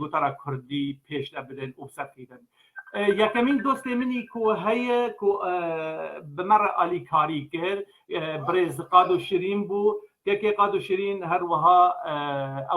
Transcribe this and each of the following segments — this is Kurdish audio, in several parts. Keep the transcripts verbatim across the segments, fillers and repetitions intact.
gotara kurdî pêş de bidin û bi ser xîdin. E, yekemîn dostê min î ku heye ku, e, bi me re alîkarî kir, e, birêz Qado Şirîn bû. Kekê Qado Şirîn her wiha, e,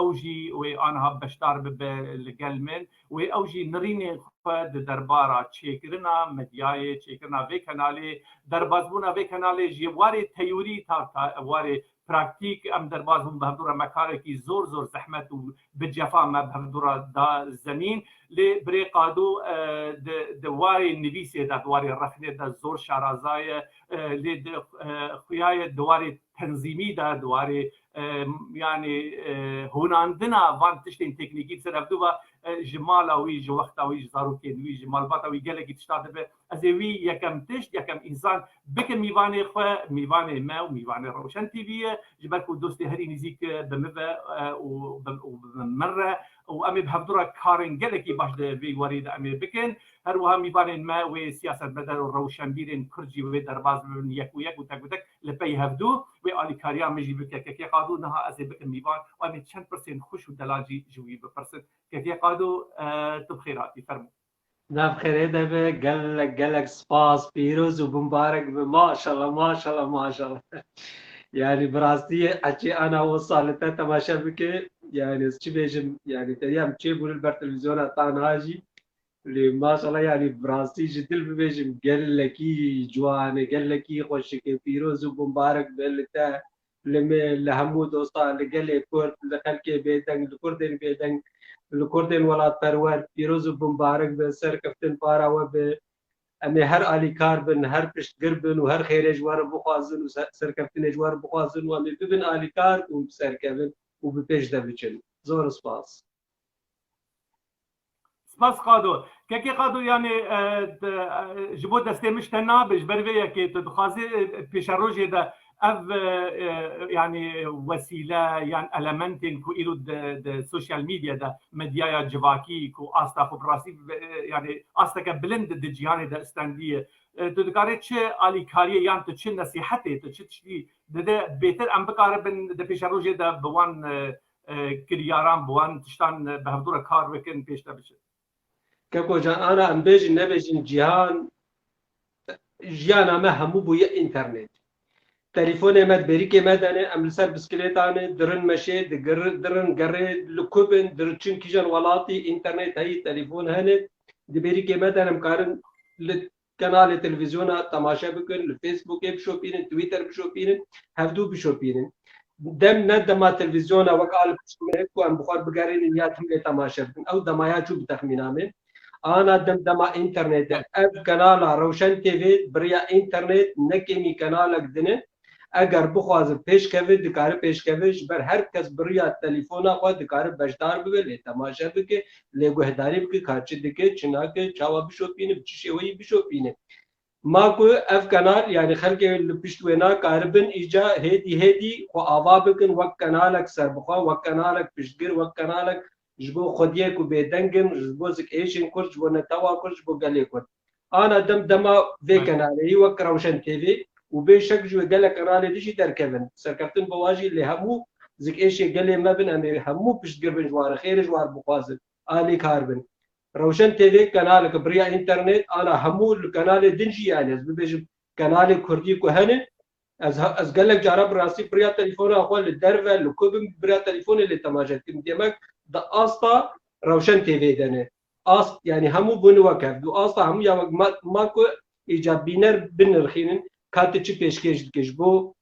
ew jî wê aniha beşdar bibe li gel min. Wê ew jî nirînên xwe di derbara çêkirina medyayê, çêkirina vê kenalê, derbazbûna vê kenalê ji warê teorî ta, ta warê praktîk em derbaz bûn, bi hevdû re me karekî zor zor zehmet û bi cefa me bi hevdû re da zemîn. Lê birê Qado, e, di, di warê nivîsê de, di warê rexnê de zor şaraza ye, e, lê di, e, xuya ye di warê tenzîmî de, di warê, e, yanî, e, hûnandina van tiştên teknîkî li ser hevdû ve, e, ji mala wî, ji wexta wî, ji zarokên wî, ji malbata wî gelekî tişta dibe. Ez ê wî yekem tişt, yekem însan bikim mîvanê xwe, mîvanê me û mîvanê Rewşen T V ye. Ji ber ku dostê herî nîzîk bi min ve, e, û bi, û bi min re û em ê bi hevdû re karên gelekî baş di vê warî de em ê bikin. Her wiha mîvanên me wê siyasetmedar û rewşenbîrên Kurd jî wê derbaz bibin yek û yek û tek û tek li pey hevdû. Wê alîkariya min jî bike. Kekê Qado niha ez ê bikim mîvan û em ê çend pirsên xweş û delal jî ji wî bipirsin. Kekê Qado, e, tu bi xêr hatî, fermo. Nav xêrê de be, gelek, gelek spas, pîroz û bimbarek be. Maşallah, maşallah, maşallah. Yani bi rastî eçê ana wisa li te temaşe bike. Yani ez çi bêjim, yani te ya em çêbûn li ber televîzyona te niha jî. Lê maşallah, yani bi rastî ji dil bibêjim, gelekî ciwan e, gelekî xweşik e, pîroz û bimbarek be li te, li me, li hemû dosta, li gelê Kurd, li xelkê bêdeng, li Kurdên bêdeng, li Kurdên welatperwer, pîroz û bimbarek be, serkeftin para we be. Em ê her alîkar bin, her piştgir bin û her xêrê ji we re bixwazin û ser-, serkeftinê ji we re bixwazin û em ê bibin alîkar û bi ser kevin û bi pêş de biçin. Zor spas. Spas Qado. Kekê Qado, yani, e, de, e, ji bo destê min ji te nabe, ji ber vê yekê tu dixwazî, e, pêşerojê de ev, e, e, yani wesîle yan elementên ku îro di, di sosyal medya de, medyaya civakî ku asta xwe bi rastî, e, yani asteke bilind di cîhanê de istendiye. E, tu dikarî çi alîkariyê yan tu çi nesîhetê, tu çi tiştî dide bêtir em bikaribin di pêşerojê de bi wan, e, e, kiryaran, bi wan tiştan, e, bi hevdû re kar bikin, pêş de biçin. Keko can, ana em bêjin nebêjin, cîhan, jiyana me hemû bûye înternet. Telefonê me, berîkê me dene, em li ser bisikilêta ne, dirin meşê, digir-, dirin gerê, li ku bin, dir-, çin kîjan welatî, înternet heyî, telefon hene, di berîkê me dene, em karin li kanalê televîzyona temaşe bikin, li Facebookê bişopînin, Twitter bişopînin, hevdû bişopînin. Dem ne dema televîzyona wek a li pişt me ku em bi xwe bigerînin ya tim lê temaşe bikin. Ew demaya çû bi texmîna min. Ana dem dema înternetê. Ev kanala Rewşen T V bi riya înternet ne kêmî kanalek din e. Eger bixwaze pêşkeve, dikare pêşkeve, ji ber her kes bi riya telefona xwe dikare beşdar bibe, lê temaşe bike, lê guhdarî bike, ka çi dike, çi nake, çawa bişopîne, bi çi şêweyî bişopîne. Ma ku ev kanal, yani xelkê li pişt wê nakaribin, îca hêdî hêdî xwe ava bikin, wek kanalek serbixwe, wek kanalek piştgir, wek kanalek ji bo xwediyek û bêdeng in, ji bo zik êşên Kurd, ji bo netewa Kurd, ji bo gelê Kurd. Ana dem dema vê Belê. Kenaleyî wek Rewşen T V û bê şek ji wê gelek kenalê din jî derkevin. Serkeftin bo wan jî lê hemû zik êşê gelê me bin, em ê hemû piştgir bin ji wan re, xêrê ji wan re bixwazin, alîkar bin. Rewşen T V kanaleke bi riya înternet, ana hemû li kanalê din jî, yani ez bibêjim kanalê kurdî ku hene, ez, ez gelek cara bi rastî bi riya telefona xwe li derve, li ku bim, bi riya telefonê lê temaşe dikim. Demek di asta Rewşen T V de ne. Ast, yani hemû bûne wek hev. Du asta hemû ya wek ma, ma ku îca bîner binirxînin, ka tu çi pêşkêş dike ji bo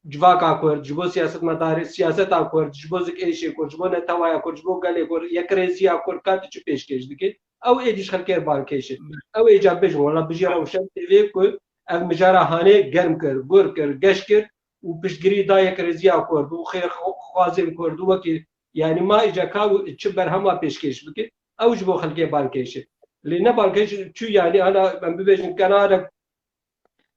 civaka Kurd, ji bo siyasetmedarê, siyaseta Kurd, ji bo zik êşê Kurd, ji bo netewaya Kurd, ji bo gelê Kurd, yekrêziya Kurd, ka tu çi pêşkêş dike? Ew êdî ji xelkê balkêş e. Ew ê ca bêjin, wela bijî Rewşen T V ku ev mijara hanê germ kir, gur kir, geş kir û piştgirî da yekrêziya Kurd û xêrxwazên Kurd û wekî, yani ma îca ka çi berhema pêşkêş bike, ew ji bo xelkê balkêş e. Lê ne balkêş çû, yani ana em bibêjin kenarek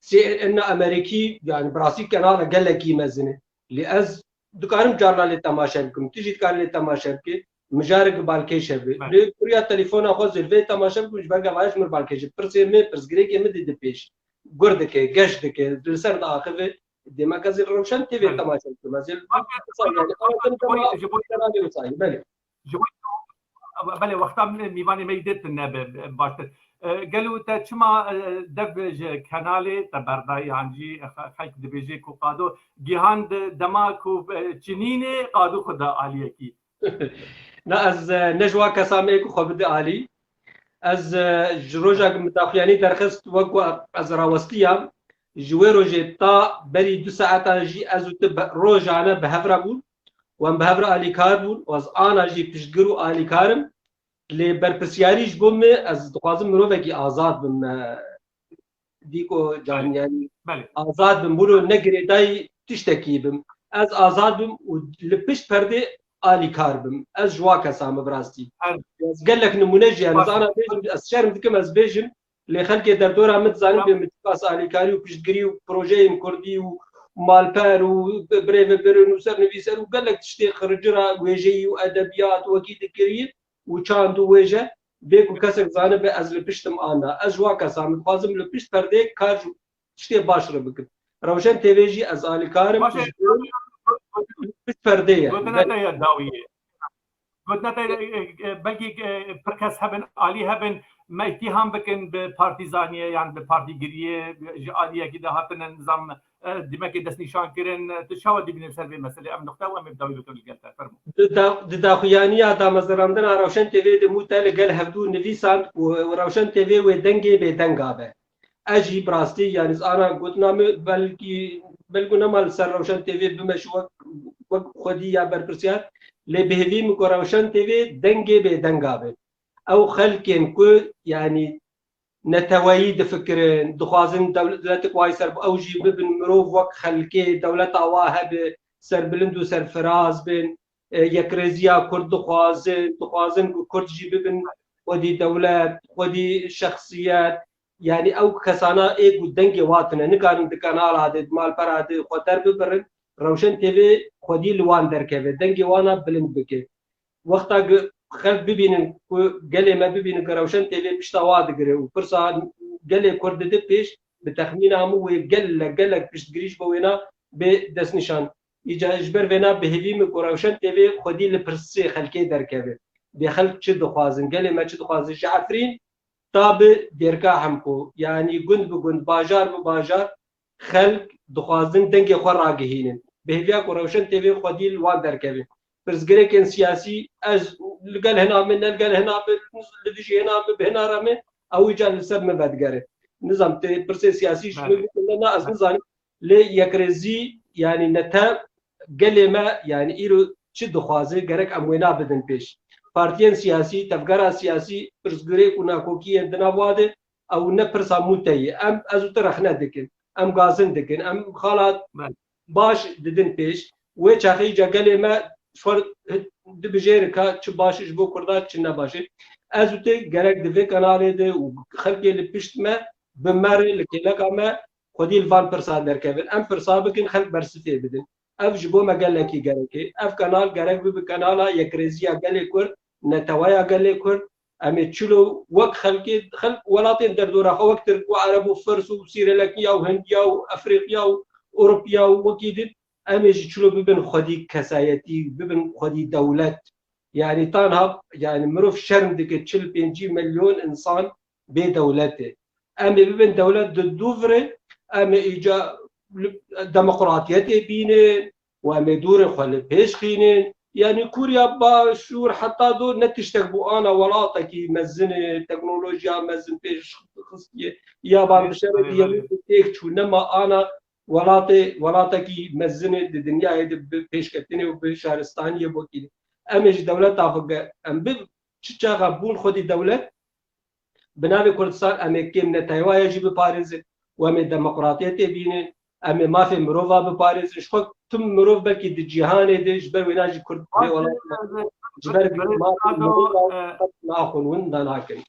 C N N Amerîkî, yani bi rastî kenala gelekî mezin e. Lê ez dikarim carna lê temaşe bikim. Tu jî dikarî lê temaşe bikî. Mijarek balkêş hebe. Belê. Lê bi riya telefona xwe zilvê temaşe bikim, ji ber gava ji min balkêş e. Pirsê min, pirsgirêkê min dide pêş. Gur dike, geş dike, li ser diaxive. Demek ez ê li Rewşen T V Belê. Temaşe bikim. Ez ê li Bak, wisa, yani, ji bo, ji bo, kanalê wisa, belê. Ji bo Belê, wexta min mîvanê me yî dê tune be, be, baştir. E, gelo te çima, e, dev ji kenalê te berdayî, yan jî xe-, xelk dibêje ku Qado Gihan di dema ku, e, çinînê Qado xwe da aliyekî? Na, ez, e, ne ji wan kesa me ku xwe bide alî. Ez, e, ji roja ku min daxuyanî derxist, wek ku ez rawestiyam, ji wê rojê ta berî du saetan jî ez û tu be-, rojane bi hev re bûn. Wan bi hev re alîkar bûn. Ez ana jî piştgir û alîkar im. Lê berpirsiyarî ji bo min, ez dixwazim mirovekî azad bim, e, Dîko Can, Belê. yanî Belê. azad bim. Wilo ne girêdayî tiştekî bim. Ez azad bim û li pişt perdê alîkar bim. Ez ji wa kesa me bi rastî. Her Ez gelek nimûne jî, yani, ez Baş. ana bêjim, ez şerm dikim, ez bêjim. Lê xelkê derdora min dizanin Tamam. bê min çiqas alîkarî û piştgirî û projeyên kurdî û malper û bi-, birêve birin û sernivîser û gelek tiştê xiricira wêjeyî û edebiyat wekî dikiriye û çand û wêje, bê ku kesek zanibe ez li piştim an na. Ez ji wa kesa me dixwazim li pişt perdê kar ji tiştê baş re bikim. Rewşen T V jî ez alîkar im, Baş e. piştgir im, li pişt perdê ye. Gotina te ya dawî ye. Gotina te, e, e, belkî, e, pir kes hebin, alî hebin, me îtîham bikin bi partîzaniyê yan bi partîgiriyê, ji aliyekî de hatine nizam, e, dîmekê destnîşan kirin. Tu çawa dibînî ser vê meselê? Em nuqte û em ê bi dawî bikin li gel te. Fermo. Di da-, di daxuyaniya damezrandina Rewşen T V de mû te li gel hevdû nivîsand ku Rewşen T V wê dengê bêdenga be. Ez jî bi rastî, yanî, ana gotina min belkî, belkû nema li ser Rewşen T V bime ji wek, wek xwedî ya berpirsiyar, lê bi hêvî min ku Rewşen T V dengê bêdenga be. Ew xelkên ku, yanî, neteweyî difikirin, dixwazin dewletek wayî ser, ew jî bibin mirov wek xelkê, dewleta wa hebe, serbilind û serfiraz bin, e, yekrêziya Kurd dixwazin, dixwazin ku Kurd jî bibin xwedî dewlet, xwedî şexsiyet. Yanî ew kesana ê ku dengê wa tune, nikarin di kanala de, di malpera de xwe derbibirin, Rewşen T V xwedî li wan derkeve, dengê wana bilind bike. Wexta ku xelk bibînin ku gelê me bibînin ku Rewşen T V pişta wa digire û pirsa gelê Kurd dide pêş, bi texmîna min wê gelek, gelek piştgirî ji bo wêna bê destnîşan. Îca ji ber vêna bi hêvî min ku Rewşen T V xwedî li pirsê xelkê derkeve. Bê xelk çi dixwazin, gelê me çi dixwazin, ji Efrîn ta bi Dêrka Hemko, yanî gund bi gund, bajar bi bajar, xelk dixwazin dengê xwe ragihînin. Bi hêviya ku Rewşen T V xwedî li wan derkeve. Pirsgirêkên siyasî, ez li gel hina min, ne li gel hina min, li dijî hina min, bi hina re min, ew îcar li ser min vedigere. Nizam tê pirsê siyasî ji min Belê. bikin, ne, ne, ez Belê. nizanim. Lê yekrêzî, yanî nete gelê me, yanî îro çi dixwaze, gerek em wêna bidin pêş. Partiyên siyasî, tevgera siyasî, pirsgirêk û nakokiyên di nav wa de, ew ne pirsa mûte ye. Em, ez û tu rexne dikin. Em gazin dikin. Em xala Belê. baş didin pêş. Wê çaxê îca gelê me ji xwe dibijêrin ka çi baş e ji bo Kurda, çi ne baş e. Ez û tu gerek di vê kanalê de û xelkê li pişt me bi me re, li kêleka me xwedî li van pirsa derkevin. Em pirsa bikin, xelk bersivê bidin. Ev ji bo me gelekî gerek e. Ev kanal gerek bibe kanala yekrêziya gelê Kurd, neteweya gelê Kurd. Em ê çilo wek xelkê, xelk welatên derdora xwe, wek Tirk û Ereb û Firs û Sîrelekî ya û Hindiya û Efrîqiya û Ewropiya û wekî din, em ê jî çilo bibin xwedî kesayetî, bibin xwedî dewlet. Yanî tanha, yanî mirov şerm dike çil pêncî milyon însan bê dewlet e. Em ê bibin dewlet di dû vir e, em ê îca li-, demokratiyetê bînin û em ê dûrê xwe li pêş xînin. Yanî Kûriya Başûr heta do ne tiştek bû ana welatekî mezin e, teknolojiya mezin pêş xistiye. Yaban Belê, bi şerê belê, diye belê. têk çû, nema ana welatê, welatekî mezin e di dinyayê de bi pêşketinê û bi şaristaniyê wekî. Em ê ji dewleta xwe ge-, em bi çi çaxa bûn xwedî dewlet, bi navê Kurdistan em ê kêm netewaya jî biparêzin û em ê demokratiyetê bînin, em ê mafê mirova biparêzin. Ji xwe tim mirov belkî di cîhanê de ji ber wêna jî Kurd vê welatê ji ber mafê mirova qet naxwin, winda nakin.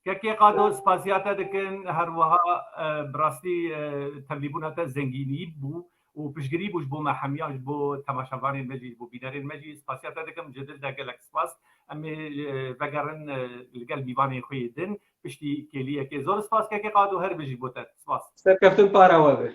Kekê Qado, spasiya te dikin, her wiha, e, bi rastî, e, tevlîbûna te zengînî bû û piştgirî bû ji bo me hemiya, ji bo temaşevanên me jî, ji bo bînerên me jî. Spasiya te dikim, ji dil de gelek spas. Em ê, e, vegerin, e, li gel mîvanên xwe yê din, piştî kêliyekê. Zor spas Kekê Qado, her bijî bo te. Spas. Serkeftin para we be.